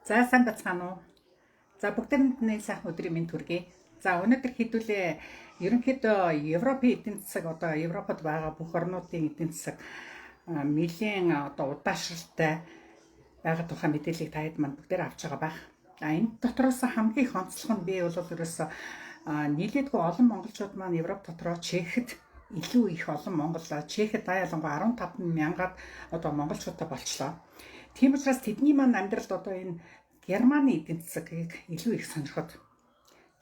За сайн бацгаана уу. За бүгдээрэнд нь сайхан өдрийн мэнд хүргэе. За өнөөдөр хэдүүлээ ерөнхийдөө Европын эдийн засаг одоо Европод байгаа бүх орнуудын эдийн засаг нэлээн одоо удаашралтай байгаа тухай мэдээллийг та хэд манд бүгдээр авч байгаа байх. А энэ дотроос хамгийн их онцлог нь би бол ерөөсөө нэлээдгүй олон монголчууд маань Европ дотроо Чехэд илүү их олон монгол Чехэд ялангуяа 15 мянгаад одоо монголчуудтай болчлоо. Тийм учраас тэдний маань амьдралд одоо энэ Германы эдийн засгийг илүү их сонирхоод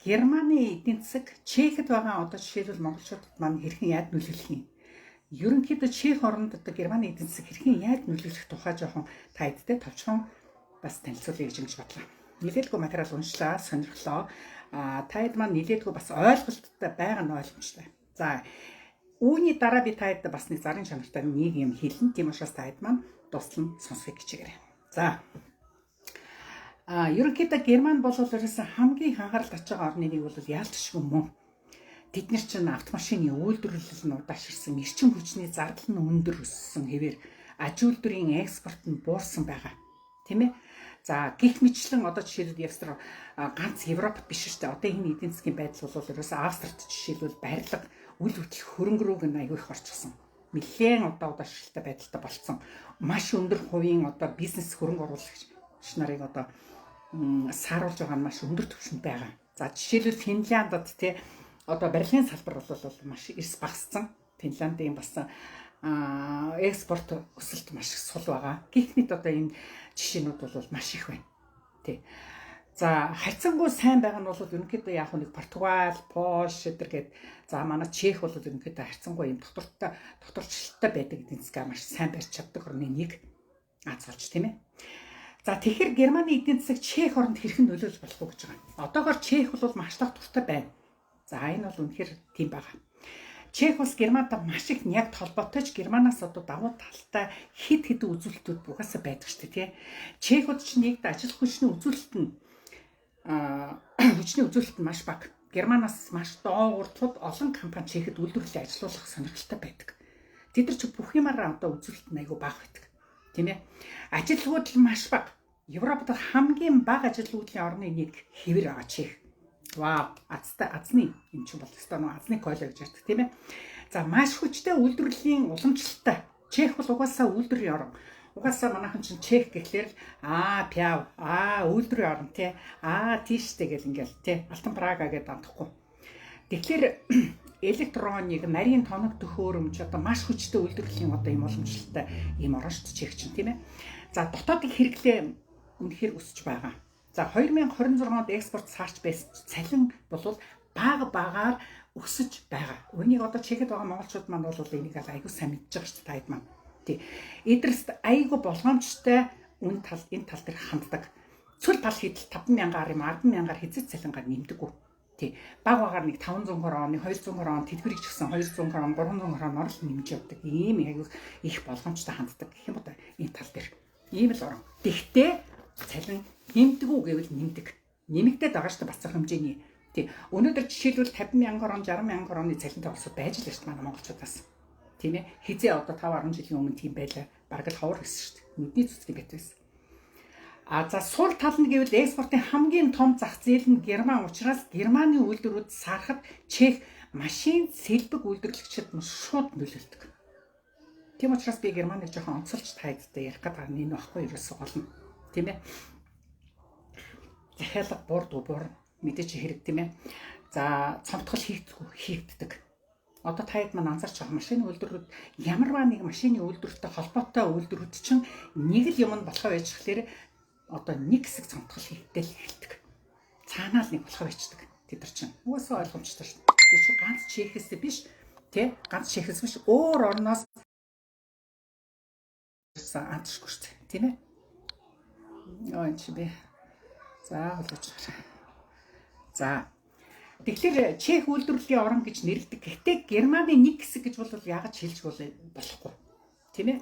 Германы эдийн засаг Чехэд байгаа одоо жишээлбэл монголчуудад маань хэрхэн яаж нөлөөлөх юм? Ерөнхийдөө Чех оронд одоо Германы эдийн засаг хэрхэн яаж нөлөөлөх тухай жоохон та хэдтэй товчхон бас танилцуулъя гэж ингэж бодлоо. Нилээлгүй материал уншлаа, сонирхлоо. А та хэд маань нилээлгүй бас ойлголттой байгаа нь ойлгомжтой. За үүний дараа би та хэд бас нэг зарын чанартай нэг юм хэлнэ. Тийм учраас та хэд маань дуслан сонсохыг хичээгээрэй. За ерөнхийдөө Герман бол ерөөсөн хамгийн их анхаарал татж байгаа орны нэг бол яалтчгүй мөн. Тэд нар чинь автомашины үйлдвэрлэл нь удаашрсан, эрчим хүчний зардал нь өндөр өссөн хэвээр аж үйлдвэрийн экспорт нь буурсан байгаа. Тийм ээ? За гих мэтлэн одоо жишээлбэл Австри ганц Европт биш шүү дээ. Одоо энэ эдийн засгийн байдал бол ерөөсөн Австрид жишээлбэл барилга үл хөдлөх хөрөнгө рүүг нь аягүй их орчихсон. Нэлээн одоо удаашралтай байдалтай болцсон. Маш өндөр хувийн одоо бизнес хөрөнгө оруулагч нарыг одоо сааруулж байгаа нь маш өндөр түвшинд байгаа. За жишээлбэл Финляндад тий одоо барилгын салбар бол маш эрс багассан. Финляндийн бас экспорт өсөлт маш их сул байгаа. Гэх мэт одоо энэ жишээнүүд бол маш их байна. Тий. За харьцангуй сайн байгаа нь бол ерөнхийдөө яг нэг Португал, Польш эдэр гээд за манай Чех бол ерөнхийдөө харьцангуй юм доктортой докторчлалтай байдаг эдийн засгаа маш сайн барьж чаддаг орны нэг аз болж тийм ээ. За тэгэхээр Германы эдийн засаг Чех оронд хэрхэн нөлөөлж болох вэ гэж байгаа. Одоогор Чех бол маш доктортой байна. За энэ бол үнэхээр тийм байгаа. Чех улс Германтай маш их яг холбоотой ч Германаас одоо давуу талтай хэд хэдэн үзүүлэлтүүд угаасаа байдаг шүү дээ тий. Чехүүд чинь нэгд ажил хүчний үзүүлэлт нь хүчний үзүүлэлт нь маш бага. Германаас маш доогуур тул олон компани Чехэд үйлдвэрлэлээ ажилуулах сонирхолтой байдаг. Тэд нар ч бүх юмараа одоо үзүүлэлт нь айгүй бага байдаг. Тийм ээ. Ажилгүйдэл маш бага. Европод хамгийн бага ажилгүйдлийн орны нэг хэвэр байгаа Чех. Вау, азтай азны юм чинь бол өстой нөө азны койло гэж ярьдаг тийм ээ. За маш хүчтэй үйлдвэрлэлийн уламжлалтай. Чех бол угаасаа үйлдвэрийн орн. Угаасаа манайхан чинь Чех гэхлээр л аа пяв, аа үйлдвэрийн орн тий. Аа тийштэй гэл ингээл тий. Алтан Прага гэдээ дандахгүй. Тэгэхээр электроник, нарийн тоног төхөөрөмж одоо маш хүчтэй үйлдвэрлэлийн одоо ийм уламжлалтай ийм орн шүү дээ Чех чинь тийм ээ. За дотоодын хэрэглээ үнэхээр өсөж байгаа. За 2026 онд экспорт саарч байсан цалин бол бага багаар өсөж байгаа. Үүнийг одоо Чехэд байгаа монголчууд маань бол энийг айгүй сайн мэдж байгаа шүү дээ та хэд маань. Тий. Эдрэст айгүй болгоомжтой үн тал энэ тал дээр ханддаг. Цөл пал хийдэл 5 мянгаар юм 10 мянгаар хэзээ цалингаар нэмдэггүй. Тий. Баг багаар нэг 500 крон, нэг 200 крон, тэдгэрийг ч гэсэн 200 крон, 300 кроноор л нэмж явдаг. Ийм айгүй их болгоомжтой ханддаг гэх юм уу энэ тал дээр. Ийм л орон. Тэгтээ цалин нэмдэгүү гэвэл нэмдэг. Нэмэгдээд байгаа шүү дээ бацах хэмжээний. Тий. Өнөөдөр жишээлбэл 50 мянган крон, 60 мянган кроны цалинтай улсууд байж л шүү дээ манай монголчуудаас. Тийм ээ. Хизээ одоо 5 10 жилийн өмнө тийм байлаа. Бараг л ховор гэсэн шүү дээ. Нүдний цэцгийн бит байсан. А за сул тал нь гэвэл экспортын хамгийн том зах зээл нь Герман учраас Германы үйлдвэрүүд сархад Чех машин сэлбэг үйлдвэрлэгчид нь шууд нөлөөлдөг. Тийм учраас би Германыг жоохон онцолж тайдтай ярих гэдэг нь энэ багхгүй ерөөсөө гол нь. Тийм ээ. Захиалга буурдгүй буурна. Мэдээч хэрэг тийм ээ. За цомтгол хийгддэг. Одоо та хэд маань анзаарч байгаа машины үйлдвэрүүд ямарваа нэг машины үйлдвэртэй холбоотой үйлдвэрүүд чинь нэг л юм нь болохоо байж тэгэхээр одоо нэг хэсэг цомтгол хийгдэл эхэлдэг. Цаанаа л нэг болохоо байчдаг. Тэд нар чинь угаасаа ойлгомжтой шүү. Тэр чинь ганц Чехээс биш тий ганц Чехээс биш өөр орноос андшгүй шүү дээ. Тийм ээ. Йоо энэ чи би. За хүлээж гараа. За тэгэхээр Чех үйлдвэрлэлийн орн гэж нэрлэдэг. Гэхдээ Германы нэг хэсэг гэж бол яагаад хэлж болохгүй. Тийм ээ.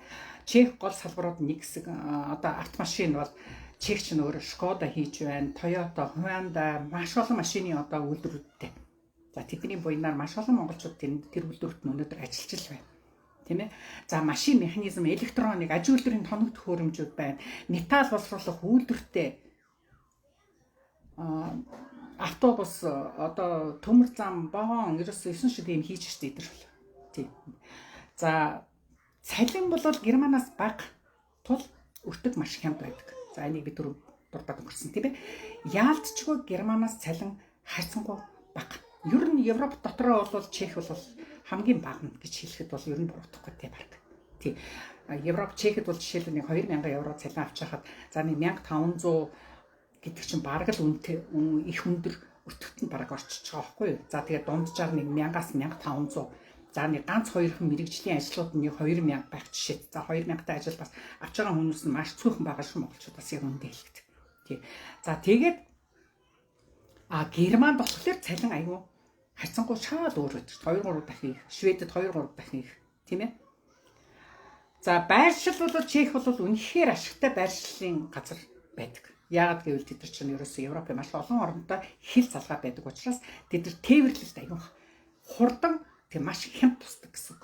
Чех гол салбарууд нэг хэсэг одоо автомашин бол Чех ч өөрөө Шкода хийж байна, Toyota, Honda маш олон машины одоо үйлдвэрүүдтэй. За тэдний буйнаар маш олон монголчууд тэр үйлдвэрт нь өнөөдөр ажиллаж л байна. Тийм ээ. За машин механизм, электроник, аж үйлдвэрийн тоног төхөөрөмжүүд байна. Металл боловсруулах үйлдвэртэй. Автобус одоо төмөр зам вагон ерөөсөө 9 шиг юм хийж штэ эдэр бол. Тийм. За цалин бол Германаас бага тул өртөг маш хямд байдаг. За энийг би түрүү дурдаад өнгөрсөн тийм ээ. Яалтчгүй Германаас цалин харьцангуй бага. Ер нь Европ дотроо бол Чех бол хамгийн бага нь гэж хэлэхэд бол ер нь буруудахгүй тийм баг. Тийм. Европ Чехэд бол жишээлбэл нэг 2000 евро цалин авч хахад за нэг 1500 гэдэг чинь бараг л үнэтэй их өндөр өртөгт нь бараг орчиж байгаа байхгүй юу. За тэгээд дунджаар нэг 1000-аас 1500. За нэг ганц хоёрхан мэрэгжлийн ажлууд нь нэг 2000 байх жишээ. За 2000-тай ажил бас авч байгаа хүмүүс нь маш цөөхөн байгаа шүү монголчууд бас яг үндэ хэлэхэд. Тий. За тэгээд Германд болохоор цалин айгүй харьцангуй шал өөр байдаг. 2 3 дахин их. Шведэд 2 3 дахин их. Тийм ээ. За байршил бол Чех бол үнэхээр ашигтай байршлын газар байдаг. Яагаад гэвэл тэд нар чинь ерөөсөө Европын маш олон оронтой хил залгаа байдаг учраас тэд нар тээвэрлэлт айгүй хурдан тэг маш хямд тусдаг гэсэн үг.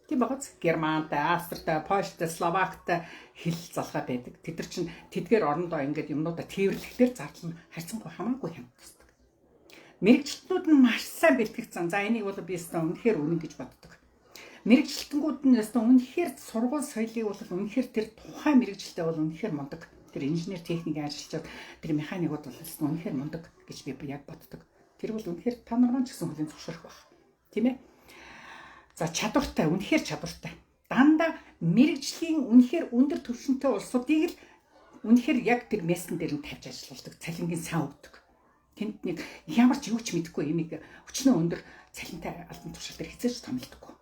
Тийм багц Германтай, Австртай, Польштай, Словактай хил залгаа байдаг. Тэд нар чинь тэдгээр орондоо ингээд юмнуудаа тээвэрлэхлээр зардал нь харьцангуй хамаагүй хямд тусдаг. Мэргэжилтнүүд нь маш сайн бэлтгэгдсэн. За энийг бол би өстө үнэхээр үнэн гэж боддог. Мэргэжилтэнгүүд нь өстө үнэхээр сургууль соёлыг бол үнэхээр тэр тухайн мэргэжилтэй бол үнэхээр мундаг. Тэр инженер техникийн ажилчид тэр механикууд бол өстө үнэхээр мундаг гэж би яг боддог. Тэр бол үнэхээр та нар маань ч гэсэн хүлээн зөвшөөрөх байх. Тийм ээ? За чадвартай, үнэхээр чадвартай. Дандаа мэрэгжлийн үнэхээр өндөр түвшинтэй улсуудыг л үнэхээр яг тэр мессен дээр нь тавьж ажиллаулдаг, цалингийн сайн өгдөг. Тэнд нэг ямар ч юу ч мэдэхгүй юмыг өчнөө өндөр цалинтай албан тушаал дээр хизээж томилдоггүй.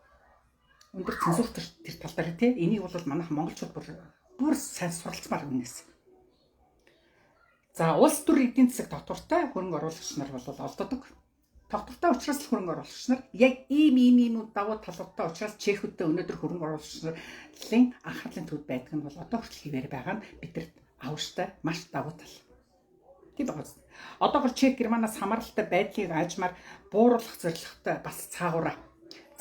Өндөр цензурт тэр тал дээр тий. Энийг бол манайх монголчууд бүр сайн суралцмаар үнээс. За улс төр эдийн засаг тогтвортой хөрөнгө оруулагч нар бол олддог. Тогтвортой учраас л хөрөнгө оруулагч нар яг ийм ийм ийм давуу талуудтай учраас Чехүүдтэй өнөөдөр хөрөнгө оруулагч нарын анхаарлын төвд байдаг нь бол одоо хүртэл хэвээр байгаа нь бидэрт авштай маш давуу тал. Тийм байгаа зү. Одоогор Чех Германаас хамааралтай байдлыг аажмаар бууруулах зорилготой бас цаагаараа.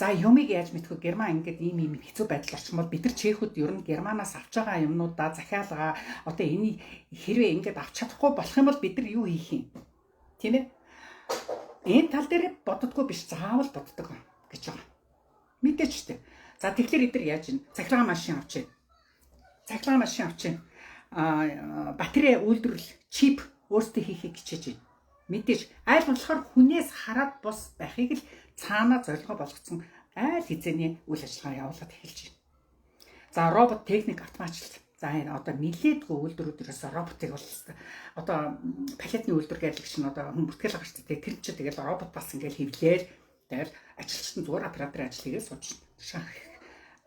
За юмыг яаж мэдэх вэ? Герман ингээд ийм ийм хэцүү байдал орчих юм бол бид нар Чехүүд ер нь Германаас авч байгаа юмнуудаа захиалгаа одоо энийг хэрвээ ингээд авч чадахгүй болох юм бол бид нар юу хийх юм? Тийм ээ? Энэ тал дээр боддгоо биш заавал боддог гэж байгаа. Мэдээч тээ. За тэгэхээр эдгээр яаж ийн? Цахилгаан машин авчээ. Цахилгаан машин авчээ. Батарей үйлдвэрлэл, чип өөрсдөө хийхийг хичээж байна. Мэдээж аль болохоор хүнээс хараад бус байхыг л цаанаа зорилгоо болгоцсон айл хизээний үйл ажиллагаа явуулаад эхэлж байна. За робот техник автоматчлалт. За энэ одоо нилээдгүй үйлдвэрүүдээс роботыг бол одоо палетны үйлдвэр гэдэг чинь одоо хүн бүртгэл байгаа шүү дээ. Тэр чинь тэгэл робот бас ингээл хэвлээл тэгэл ажилчид нь зүгээр операторын ажил хийгээд сууж шах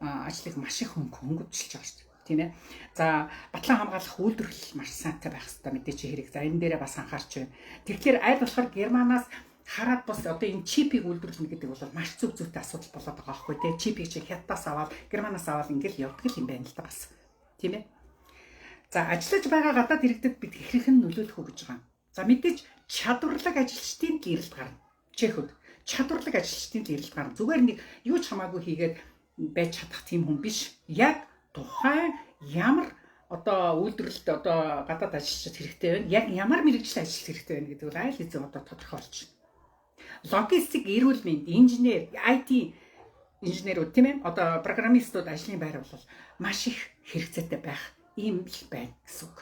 ажлыг маш их хөнгөвчлж байгаа шүү дээ. Тийм ээ. За батлан хамгаалах үйлдвэрлэл маш сайнтай байх хэрэгтэй мэдээч хэрэг. За энэ дээрээ бас анхаарч байна. Тэгэхээр аль болохоор Германаас хараад бус одоо энэ чипийг үйлдвэрлэнэ гэдэг бол маш зүг зүйтэй асуудал болоод байгаа байхгүй тий. Чипийг чи Хятадаас аваад Германаас аваад ингээл явдаг юм байна л да бас. Тийм ээ. За ажиллаж байгаа гадаад иргэдэд бид хэрхэн нөлөөлөх үү гэж байгаа. За мэдээж чадварлаг ажилчдын гэрэлт гарна. Чехүүд чадварлаг ажилчдын гэрэлт гарна. Зүгээр нэг юу ч хамаагүй хийгээд байж чадах тийм хүн биш. Яг тухайн ямар одоо үйлдвэрлэлд одоо гадаад ажилчид хэрэгтэй байна. Яг ямар мэрэгжлийн ажилч хэрэгтэй байна гэдэг бол айл хэзээ одоо тодорхой болчихно. Логистик, эрүүл мэнд, инженер, IT инженерүүд тийм ээ. Одоо программистууд ажлын байр бол маш их хэрэгцээтэй байх ийм л байна гэсэн үг.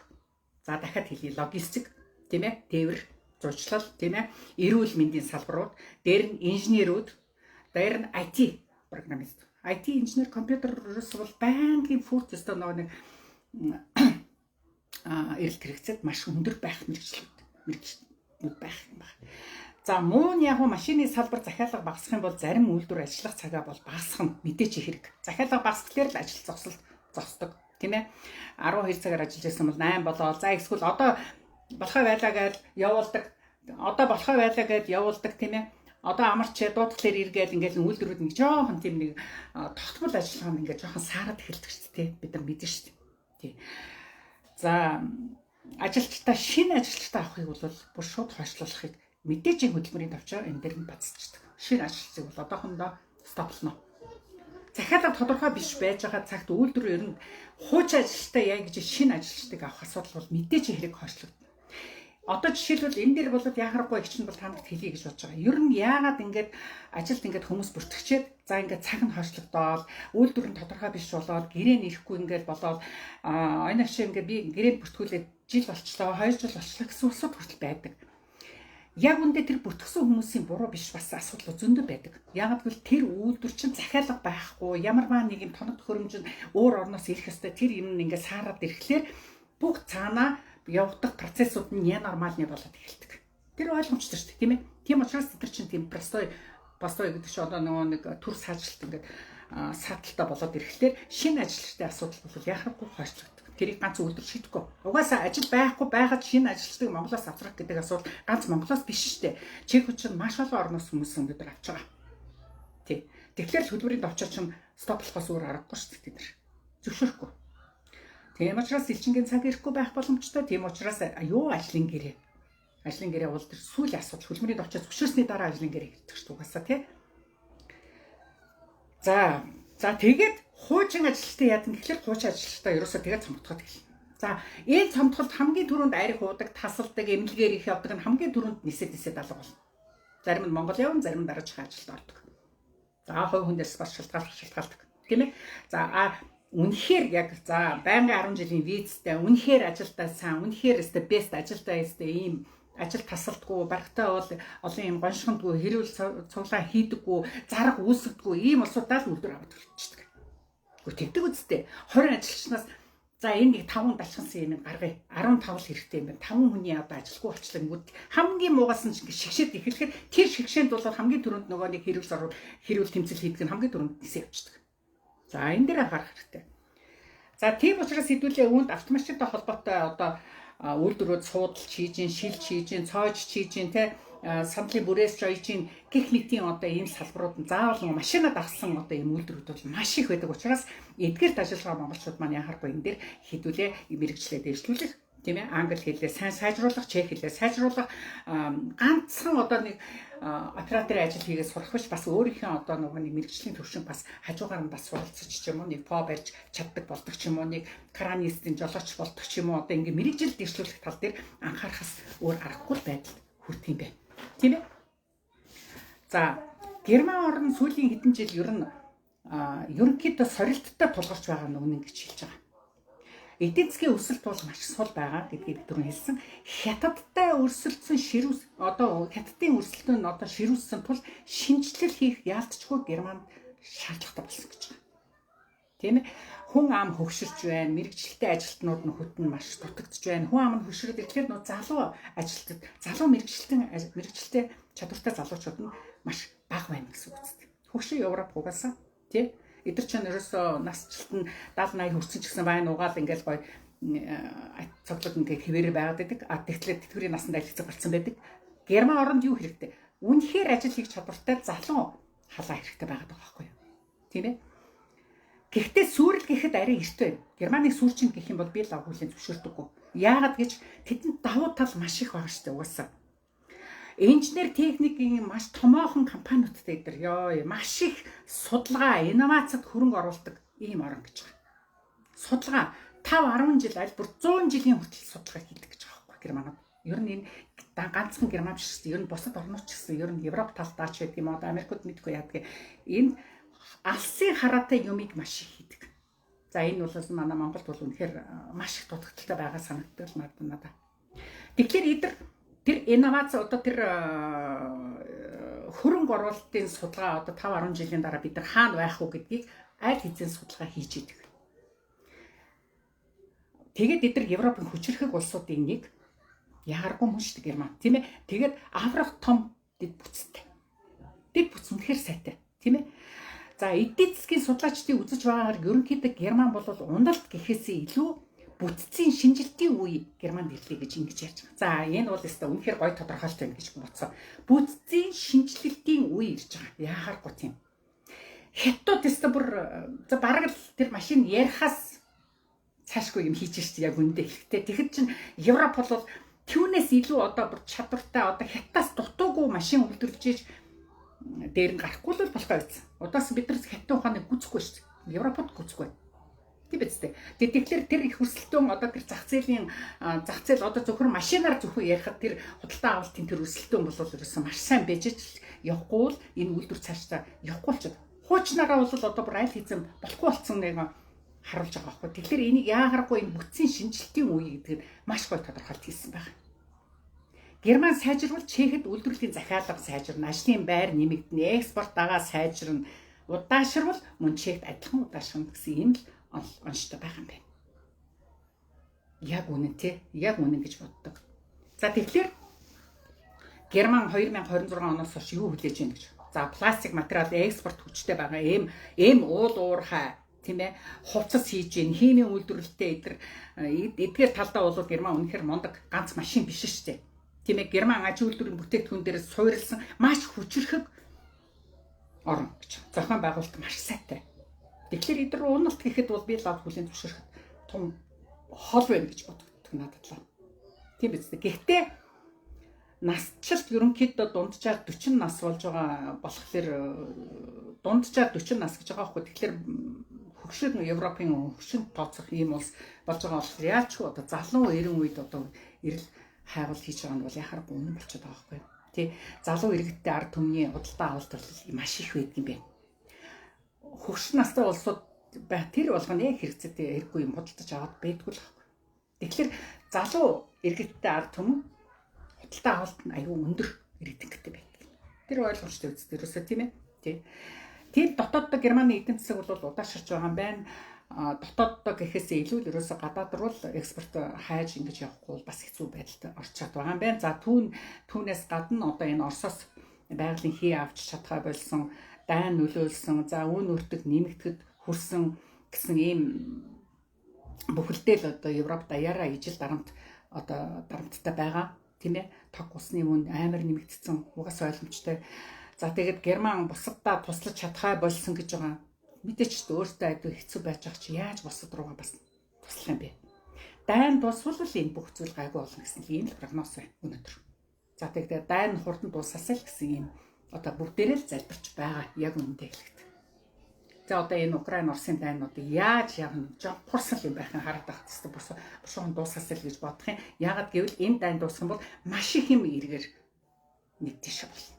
За дахиад хэлье. Логистик тийм ээ, тээвэр, зурчлал тийм ээ, эрүүл мэндийн салбарууд, дээр нь инженерүүд, дээр нь IT программист. IT инженер компьютер ерөөсөө бол байнгын фурт өстө нөгөө нэг эрэлт хэрэгцээд маш өндөр байх мэргэжлүүд байх юм байна. За муу нь яг машины салбар захиалга багасах юм бол зарим үйлдвэр ажиллах цагаа бол багасгах нь мэдээч хэрэг. Захиалга багасхлаар л ажил зогсолт зогсдог тийм ээ. 12 цагаар ажиллаж байсан бол 8 болоод за эсвэл одоо болохоо байлаа гэж явуулдаг. Одоо болохоо байлаа гэж явуулдаг тийм ээ. Одоо амарч дуудахлаар эргээл ингээл үйлдвэрүүд нэг жоохон тийм нэг тогтмол ажиллагаа нь ингээд жоохон саарад эхэлдэг шүү дээ. Бид нар мэдэн шүү дээ. Тий. За ажилчдаа шинэ ажилчдаа авахыг бол бүр шууд хойшлуулахыг мэдээж хөдөлмөрийн товчоор энэ дээр нь бацчдаг. Шинэ ажилчдыг бол одоохондоо стоплно. Захиалга тодорхой биш байж байгаа цагт үйлдвэр ер нь хуучин ажилчтай яа гэж шинэ ажилчдыг авах асуудал бол мэдээж хэрэг хойшлогдно. Одоо жишээлбэл энэ дээр бол яхахгүй их чинь бол та нарт хэлье гэж бодож байгаа. Ер нь яагаад ингэж ажилд ингэж хүмүүс бүртгэчээд за ингээд цаг нь хойшлогдоол, үйлдвэр нь тодорхой биш болоод, гэрээ нэрэхгүй ингээд болоод ойногч ингээд би гэрээ бүртгүүлээд жил болчлоо, 2 жил болчлоо гэсэн улсууд хүртэл байдаг. Яг үндэ тэр бүртгэсэн хүмүүсийн буруу биш, бас асуудал зөндөө байдаг. Яагаад гэвэл тэр үйлдвэр чинь захиалга байхгүй, ямарваа нэг юм тоног төхөөрөмж нь өөр орноос ирэх ёстой, тэр юм нь ингээд саарад ирэхлээр бүх цаанаа явагдах процессууд нь нормальны болоод эхэлдэг. Тэр ойлгомжтой шүү дээ, тийм ээ. Тийм учраас тэр чинь тийм простой простой гэдэг чинь одоо нөгөө нэг төр саажилт ингээд сааталтай болоод ирэхлээр шинэ ажилчдын асуудал бол яхахгүй хойшлогддог. Тэрийг ганц үйлдвэр шийдэхгүй. Угаасаа ажил байхгүй байхад шинэ ажилчдыг Монголоос авчрах гэдэг асуудал ганц Монголоос биш шүү дээ. Чех чинь маш олон орноос хүмүүс өнөөдөр авч байгаа. Тий. Тэгэхээр төлбөрийн товчоо чинь стоп болохоос өөр аргагүй шүү дээ тэд нар. Зөвшөөрөхгүй. Тийм учраас элчингийн цаг ирэхгүй байх боломжтой. Тийм учраас юу ажлын гэрээ. Ажлын гэрээ бол тэр сүүлийн асуудал. Хөдөлмөрийн товчоо зөвшөөрсний дараа ажлын гэрээ гэдэг шүү дээ угаасаа тий. За тэгээд хуучин ажилтны яадаг гэхэлэр хуучин ажилчдаа ерөөсөө тэгээд цомтгоод эхэлнэ. За энэ цомтголд хамгийн түрүүнд арх уудаг, тасалдаг, эмнэлгээр их явдаг нь хамгийн түрүүнд нисээд алга болно. Зарим нь Монгол явна, зарим нь дараачихын ажилд ордог. За хувь хүнээс бас шалтгаалдаг. Тийм ээ. За үнэхээр яг за байнгын 10 жилийн визтэй, үнэхээр ажилдаа сайн, үнэхээр өстө best ажилдаа өстө ийм ажил тасалдгүй, барагтай бол олон юм гоншиндгүй, хэрүүл цуглаа хийдэггүй, зарга үүсгдэггүй ийм улсуудаа л үйлдвэр аваад болчихдог. Гэхдээ тэгдэг үсттэй. 20 ажилчнаас за энэ нэг 5 далчгансан юм гаргая. 15 л хэрэгтэй юм байна. 5 хүний одоо ажилгүй болчлонгүүд хамгийн муугаас нь шигшээд эхлэхэд тэр шигшээнд бол хамгийн түрүүнд нөгөө нэг хэрүүл сорвол хэрүүл тэмцэл хийдэг нь хамгийн түрүүнд нисээ явчихдаг. За энэ дээр анхаарах хэрэгтэй. За тийм учраас хэдүүлээ үүнд автомашинтай холбоотой одоо үйлдвэрүүд суудалч хийж гин, шилж хийж гин, цоож хийж гин, тэ сандлын бүрээс жойж гин гэх мэтийн одоо ийм салбарууд нь заавал машинаа дагсан одоо ийм үйлдвэрүүд бол маш их байдаг учраас эдгээрт ажиллаж байгаа монголчууд маань яхахгүй энэ дээр хэдүүлээ мэрэгчлээ дэвшлүүлэх, тийм ээ, англи хэлээ сайн сайжруулах, чех хэлээ сайжруулах, ганцхан одоо нэг операторын ажил хийгээ сурах биш, бас өөрийнхөө одоо нөгөө нэг мэрэгжлийн төвшин бас хажуугаар нь бас суралцаж ч юм уу, нэг по барьж чаддаг болдог ч юм уу, нэг кранистын жолооч болдог ч юм уу, одоо ингээ мэрэгжил дэвшлүүлэх тал дээр анхаарахаас өөр аргагүй байдалд хүрдэг юм байна. Тийм ээ. За Герман орн сүүлийн хэдэн жил ер нь ерөнхийдөө сорилттой тулгарч байгаа нь үнэн гэж хэлж байгаа. Эдийн засгийн өсөлт бол маш сул байгаа гэдгийг бид түрүүн хэлсэн. Хятадтай өрсөлдсөн ширүүс одоо хятадын өрсөлдөөн нь одоо ширүүссэн тул шинэчлэл хийх яалтчгүй Германд шаардлагатай болсон гэж байгаа. Тийм ээ. Хүн ам хөгшөрч байна, мэрэгчлэлтэй ажилтнууд нь хөтөн маш дутагдж байна. Хүн ам нь хөгшрөөд ирэхээр нөө залуу ажилтнууд, залуу мэрэгчлэлтэй чадвартай залуучууд нь маш бага байна гэсэн үг үстэй. Хөгшин Европ угаасаа тий. Эдгээр чинь ерөөсөө насжилт нь 70 80 хүрсэн ч гэсэн вайн угаал ингээл гоё цоглог ингээ хэвээрээ байгаад байдаг. А тэгтлээ тэтгэврийн насанд алигцэг болсон байдаг. Герман оронд юу хэрэгтэй? Үнэхээр ажил хийх чадвартай залуу халаа хэрэгтэй байгаад байгаа байхгүй юу? Тийм ээ. Гэхдээ сүрэл гэхэд арай эрт байна. Германыг сүрчин гэх юм бол би л агуулын зөвшөөрдөггүй. Яагаад гэж тэдэнд давуу тал маш их байгаа шүү дээ угаасаа. Инженер техникийн маш томоохон компаниудтай эдэр ёо маш их судалгаа, инновацид хөрөнгө оруулдаг ийм орн гэж байгаа. Судалгаа 5 10 жил аль бүр 100 жилийн хүртэл судалгаа хийдэг гэж байгаа байхгүй Германууд. Ер нь энэ ганцхан Герман биш шүү дээ. Ер нь бусад орнууд ч гэсэн ер нь Европ талдаа ч байдаг юм одоо Америкууд мэдгүй яадаг. Энэ алсын хараатай юмыг маш их хийдэг. За энэ бол манай Монголд бол үнэхээр маш их дутагдaltaй байгаа санагддаг л надад. Тэгэхээр эдэр тэр инновац одоо тэр хөрөнгө оруулалтын судалгаа одоо 5 10 жилийн дараа бид нар хаана байх уу гэдгийг аль хэзээ судалгаа хийж идэг. Тэгээд эдгээр Европын хүчирхэг улсуудын нэг яаргүй мөн шүү дээ Герман, тийм ээ. Тэгээд аврах том дэд бүтцтэй. Дэд бүц үнэхээр сайтай, тийм ээ. За эдийн засгийн судлаачдын үзэж байгаагаар ерөнхийдөө Герман бол уналт гэхээсээ илүү бүтцийн шинжилтийн үе Германд ирлээ гэж ингэж ярьж байгаа. За энэ бол өстой үнэхээр гоё тодорхойлт байна гэж бодсон. Бүтцийн шинжилтийн үе ирж байгаа. Яхааргүй тийм. Хятад өстой бүр за бараг л тэр машин ярихаас цаашгүй юм хийж штэ яг үндэ хэлэхдээ. Тэгэхэд чин Европ бол түүнээс илүү одоо бүр чадвартай одоо хятадаас дутуугүй машин үйлдвэрлэж иж дээр нь гарахгүй л болох байсан. Удаас бид нар хятад ухааныг гүцэхгүй шүү дээ. Европод гүцэхгүй. Тийм биз дээ. Тэгэхээр тэр их өрсөлдөөн одоо тэр зах зээлийн зах зээл одоо зөвхөн машинаар зөвхөн ярихад тэр худалдаа авалтын тэр өрсөлдөөн бол ерөөсөн маш сайн байж ч явахгүй бол энэ үйлдвэр цаашдаа явахгүй болчиход хуучнараа бол одоо бүр аль хэзээ болохгүй болсон нэг харуулж байгаа байхгүй. Тэгэхээр энийг яагарахгүй энэ бүтцийн шинжилтийн үе гэдэг нь маш гоё тодорхойлт хийсэн байна. Герман сайжруулах Чехэд үйлдвэрлэлийн захиалга сайжирна, ажлын байр нэмэгдэнэ, экспорт дагаа сайжирна. Удаашрвал мөн Чехт адилхан удаашрна гэсэн юм л онцтой байх юм байна. Яг үнэн тий. Яг үнэн гэж боддог. За, тэгэхээр Герман 2026 оноос хойш юу хүлээж байна гэж. За, пластик материал экспорт хүчтэй байгаа. Эм эм уул уурхай, тийм ээ, хувцас хийж гин, химийн үйлдвэрлэлтэй эдгээр талдаа бол Герман үнэхээр мундаг, ганц машин биш шүү дээ. Тийм ээ, Герман аж үйлдвэрийн бүтээгдэхүүн дээр суурилсан маш хүчирхэг орн гэж. Зохион байгуулалт маш сайтай. Тэгэхээр эдгээр уналт гэхэд бол би лав хүлийн зөвшөөрөхөд том хол байна гэж бодогддог надад л. Тийм биз дээ. Гэхдээ насжилт ерөнхийдөө дунджаар 40 нас болж байгаа болохоор дунджаар 40 нас гэж байгаа байхгүй. Тэгэхээр хөгшин Европын хөгшин тооцох ийм улс болж байгаа болохоор яаж ч одоо залуу 90 үед одоо эрэл хайгуул хийж байгаа нь бол яхааргүй үнэн болчиход байгаа байхгүй. Тий, залуу иргэдтэй ард түмний худалдаа авалт бол маш их байдаг юм байна. Хөгшин настай улсууд бай тэр болгоно яг хэрэгцээтэй хэрэггүй юм худалдаж аваад байдгүй л байхгүй. Тэгэхээр залуу иргэдтэй ард түмэн худалдаа авалт нь аюу өндөр рейтингтэй байдаг. Тэр ойлгомжтой үст ерөөсөө, тийм ээ. Тий. Тийм, дотооддоо Германы эдийн засаг бол удаашарч байгаа юм байна. Дотооддоо гэхээсээ илүү л ерөөсө гадаад руу л экспорт хайж ингэж явахгүй бол бас хэцүү байдалд орчоод байгаа юм байна. За, түүнээс гадна одоо энэ Оросоос байгалийн хий авч чадхаа болсон, дайн нөлөөлсөн, за үн өртөг нэмэгдэхэд хүрсэн гэсэн ийм бүхэлдээ л одоо Европ даяараа ижил дарамт одоо дарамттай байгаа, тийм ээ. Тог усны үн амар нэмэгдсэн, угаас ойлгомжтой. За, тэгээд Герман бусаддаа туслаж чадхаа болсон гэж байгаа. Мэдээч өөртөө айдуу хэцүү байж байгаа чи яаж бусад руугаа бас туслах юм бэ? Дайн дуусвал л энэ бүх зүйл гайгүй болно гэсэн ийм л прогноз байна өнөөдөр. За, тэгээд дайн хурдан дуусаасаа л гэсэн ийм одоо бүгдээрээ л залбирч байгаа, яг үнэндээ хэлэхэд. За, одоо энэ Украин Оросын дайн одоо яаж явна, жонхорсон юм байх нь харагдах хэвээр бушуухан дуусаасаа л гэж бодох юм. Яагаад гэвэл энэ дайн дуусах юм бол маш их юм эргээр нэг тийш болно.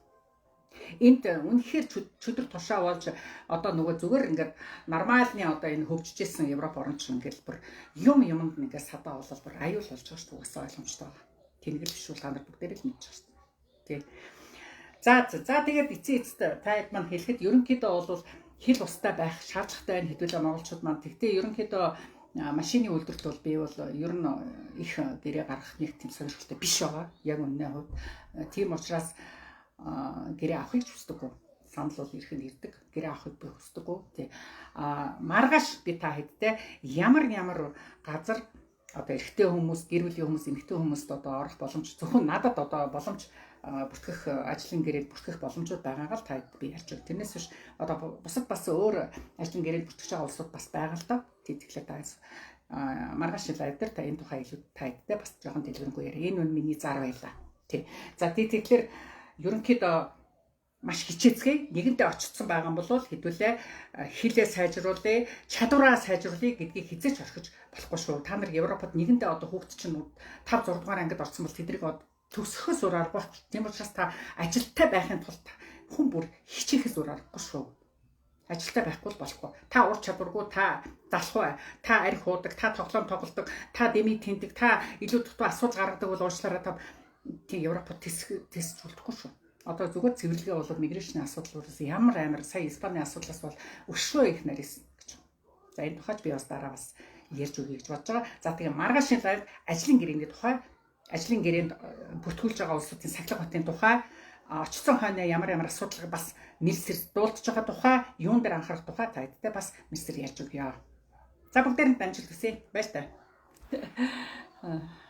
Энд үнэхээр чөдөр тушаа болж одоо нөгөө зүгээр ингээд нормальны одоо энэ хөгжижсэн Европ орн чинь ингээд бүр юм юмд ингээд садаа болол бүр аюул болж байгаа шүү дээ. Угаасаа ойлгомжтой байгаа. Тэнэгэл биш бол та нар бүгдээрээ л мэдж байгаа шүү дээ. Тий. За за тэгээд эцсийн эцэст та хэд маань хэлэхэд ерөнхийдөө бол хэл устай байх шаардлагатай байна хэдүүлээ монголчууд маань. Тэгтээ ерөнхийдөө машины үйлдвэрлэлт бол би бол ер нь их гэрээ гаргах нэг тийм сонирхолтой биш байгаа. Яг үнэнээ хувьд. Тийм учраас гэрээ авахыг ч хүсдэггүй. Санал бол ирэхэд ирдэг. Гэрээ авахыг би хүсдэггүй. Тий. А маргааш би та хэдтэй ямар ямар газар одоо эрэгтэй хүмүүс, гэр бүлийн хүмүүс, эмэгтэй хүмүүст одоо орох боломж, зөвхөн надад одоо боломж бүртгэх, ажлын гэрээд бүртгэх боломжууд байгаагаа л та би ярьж байна. Тэрнээс биш одоо бусад бас өөр ажлын гэрээд бүртгэж байгаа улсууд бас байгаа л доо. Тэгэхээр та маргааш live дээр та энэ тухай илүү та хэдтэй бас жоохон дэлгэрэнгүй яриа. Энэ үн миний зар байлаа. Тий. За, тий, тэгэхээр ерөнхийдөө маш хичээцгээе. Нэгэндээ очсон байгаа юм бол хэдүүлээ хилээ сайжруулъя, чадвараа сайжруулъя гэдгийг хизээч орхиж болохгүй шүү. Та нар Европод нэгэндээ одоо хүүхд чинь 5 6 дугаар ангид орсон бол тэднийг төгсөхөөс өөр аргагүй. Тийм учраас та ажилттай байхын тулд хүн бүр хичээхээс өөр аргагүй шүү. Ажилттай байхгүй бол болохгүй. Та ур чадваргүй, та залхуу, та арх уудаг, та тоглоом тоглодог, та деми тэндэг, та илүү дутуу асуудал гаргадаг бол уучлаарай, та тийм Европод тэсч үлдэхгүй шүү. Одоо зүгээр цэвэрлэгээ болоод migration ы асуудал бол ямар амар сая Испани асуудлаас бол өшөө их нарийсан гэж. За, энэ тухайч би бас дараа бас ярьж өгье гэж бодож байгаа. За, тэгээ маргаашийн live ажлын гэрээний тухай, ажлын гэрээнд бүртгүүлж байгаа улсуудын сахилга батын тухай, очсон хойноо ямар ямар асуудал бас мэлсэр дуулдж байгаа тухай, юун дээр анхаарах тухай та хэдтэй бас мэлсэр ярьж өгье. За, бүгдээрэнд амжилт хүсье. Баяр таа.